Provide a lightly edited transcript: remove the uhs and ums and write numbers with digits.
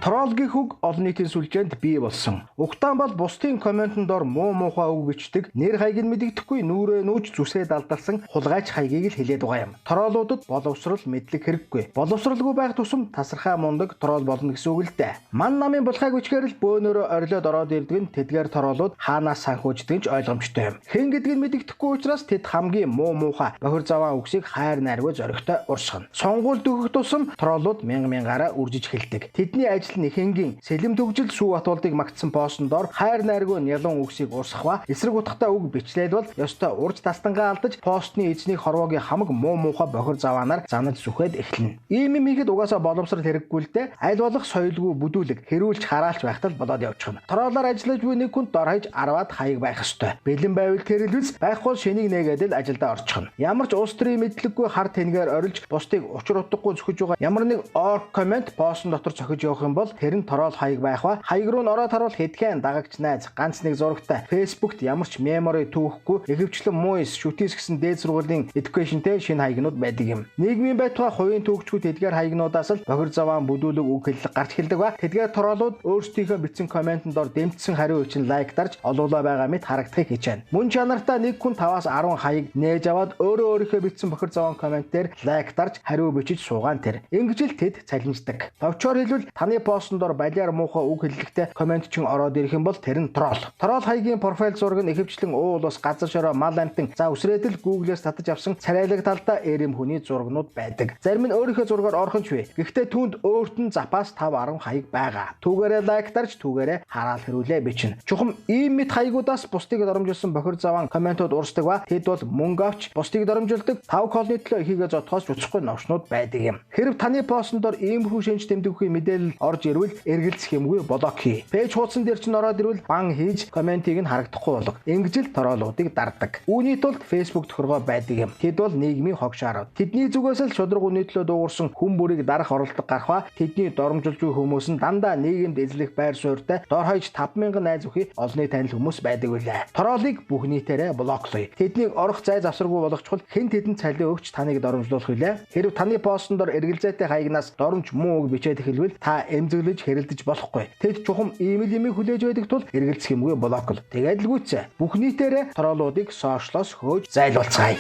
Troll гэх үг олон нийтийн сүлжээнд бий болсон. Угтаан бол бусдын comment-ын дор муу муухай үг бичдэг, нэр хаяг нь мэдэгдэхгүй, нүүрээ нүүж зүсээ далдалсан хулгайч хаягийг л хэлээд байгаа юм. Troll-уудад боловсрол мэдлэг хэрэггүй. Боловсролгүй байх тусам тасархай мундаг troll болно гэсэн үг л дээ. Ман намын булхайг бичгээр л бөөнөрөө орилоод ороод ирдэг нь тэдгээр troll-ууд хаанаас санхүүждэг нь ч ойлгомжтой юм. Хэн гэдгийг нь мэдэгдэхгүй учраас тэд хамгийн муу муухай бохир заваан үгсийг хайр найргүй зоригтой урсгана. Сонгуульд өгөх тусам troll-ууд мянга мянгаараа үржиж эхэлдэг. Тэдний ажил нь ихэнгийн сэлэм төгжил сүү батуулдыг магтсан пост-он дор хайр найргүй нялуун үгсийг урсгах ба эсрэг утгатай үг бичлээд бол ёстой урж тастангаа алдаж постны эзнийг хорвоогийн хамаг муу муухай бохир заваанаар занаж зүхэд эхэлнэ. Ийм юм хийхэд угаасаа боловсрал хэрэггүй л дээ. Аль болох соёлгүй бүдүүлэг хэрүүлж хараалч байхтал болоод явчихна. Troll-оор ажиллаж буй нэг хүн дор хаяж 10-аад хаяг байх ёстой. Бэлэн байвал тэр л биз, байхгүй шинийг нээгээд л ажилдаа орчихно. Ямар ч улс төрийн мэдлэггүй хар тэнгээр орилж бусдыг учир утгагүй зөхөж байгаа ямар нэг орк comment пост-он дотор цохиж явах юм бол тэр нь troll хаяг байх ба хаяг руу н ороод харуул хэдхэн дагагч найз ганц нэг зурагтай Facebook-т ямар ч memory түүхгүй ихэвчлэн муу эс шүтээс гэсэн дээд сургуулийн education-тэй шинэ хаягнууд байдаг юм. Нийгмийн байтугай хувийн түүхчүүд эдгээр хаягнуудаас л бохир заваан бүдүүлэг үг хэллэг гарч эхэлдэг ба тэдгээр troll-ууд өөрсдийнхөө бичсэн comment-ын дор дэмжсэн хариу чинь like дарж олуулаа байгаа мэт харагдахыг хичээнэ. Мөн чанартай нэг хүн 5-аас 10 хаяг нээж аваад өөрөө өөрийнхөө бичсэн бохир заваан comment дээр like дарж хариу бичиж суугаан тэр. Ингэж л тэд цалинждаг. Товчоор хэлбэл таны пост-он дор балиар муухай үг хэллэгтэй comment чин ороод ирэх юм бол тэр нь troll. Troll хаягийн профайл зураг нь ихэвчлэн уул ус газар шороо мал амьтан за үсрээд л Google-ээс татаж авсан царайлаг талдаа эрэм хүний зурагнууд байдаг. Зарим нь өөрийнхөө зургаар орох нь ч вэ. Гэхдээ түүнд өөрт нь запас 5 10 хаяг байгаа. Түүгээрээ like дарж түүгээрээ хараал хэрүүлээ бичнэ. Чухам ийм мэт хаягуудаас бусдыг доромжилсан бохир заваан comment-ууд урсдаг ба тэд бол мөнгө авч бусдыг доромжилдог 5 колны төлөө ихийгээ зодхоос ч уцахгүй новшнууд байдаг юм. Хэрв таны пост-он дор иймэрхүү шинж тэмдэггүй мэдээлэл орж ирвэл эргэлзэх юмгүй block хий. Page хуудсан дээр чинь ороод ирвэл ban хийж comment-ийг нь харагдахгүй болго. Ингэж л troll-уудыг дардаг. Үүний тулд Facebook тохиргоо байдаг юм. Тэд бол нийгмийн хог шаарууд. Тэдний зүгээс л шударга үнийн төлөө дуугарсан хүн бүрийг дарах оролдлого гарах ба тэдний доромжилж буй хүмүүс нь дандаа нийгэмд эзлэх байр суурьтай дор хаяж 5000 найз бүхий олонний танил хүмүүс байдаг үлээ. Troll-ыг бүх нийтээрээ block-лоё. Тэднийг орох зай завсаргүй болгочихвол хэн тэдэнд цалин өгч таныг доромжлуулах вүлээ? Хэрв таны пост-он дор эргэлзээтэй хаягнаас доромж муу үг бичээд эхэлвэл та эмзэглэж хэрэлдэж болохгүй. Тэд чухам ийм л юмыг хүлээж байдаг тул эргэлзэх юмгүй block-л. Тэгээд л гүйцээ. Бүх нийтээрээ troll-уудыг social-оос хөөж зайлуулцгаая.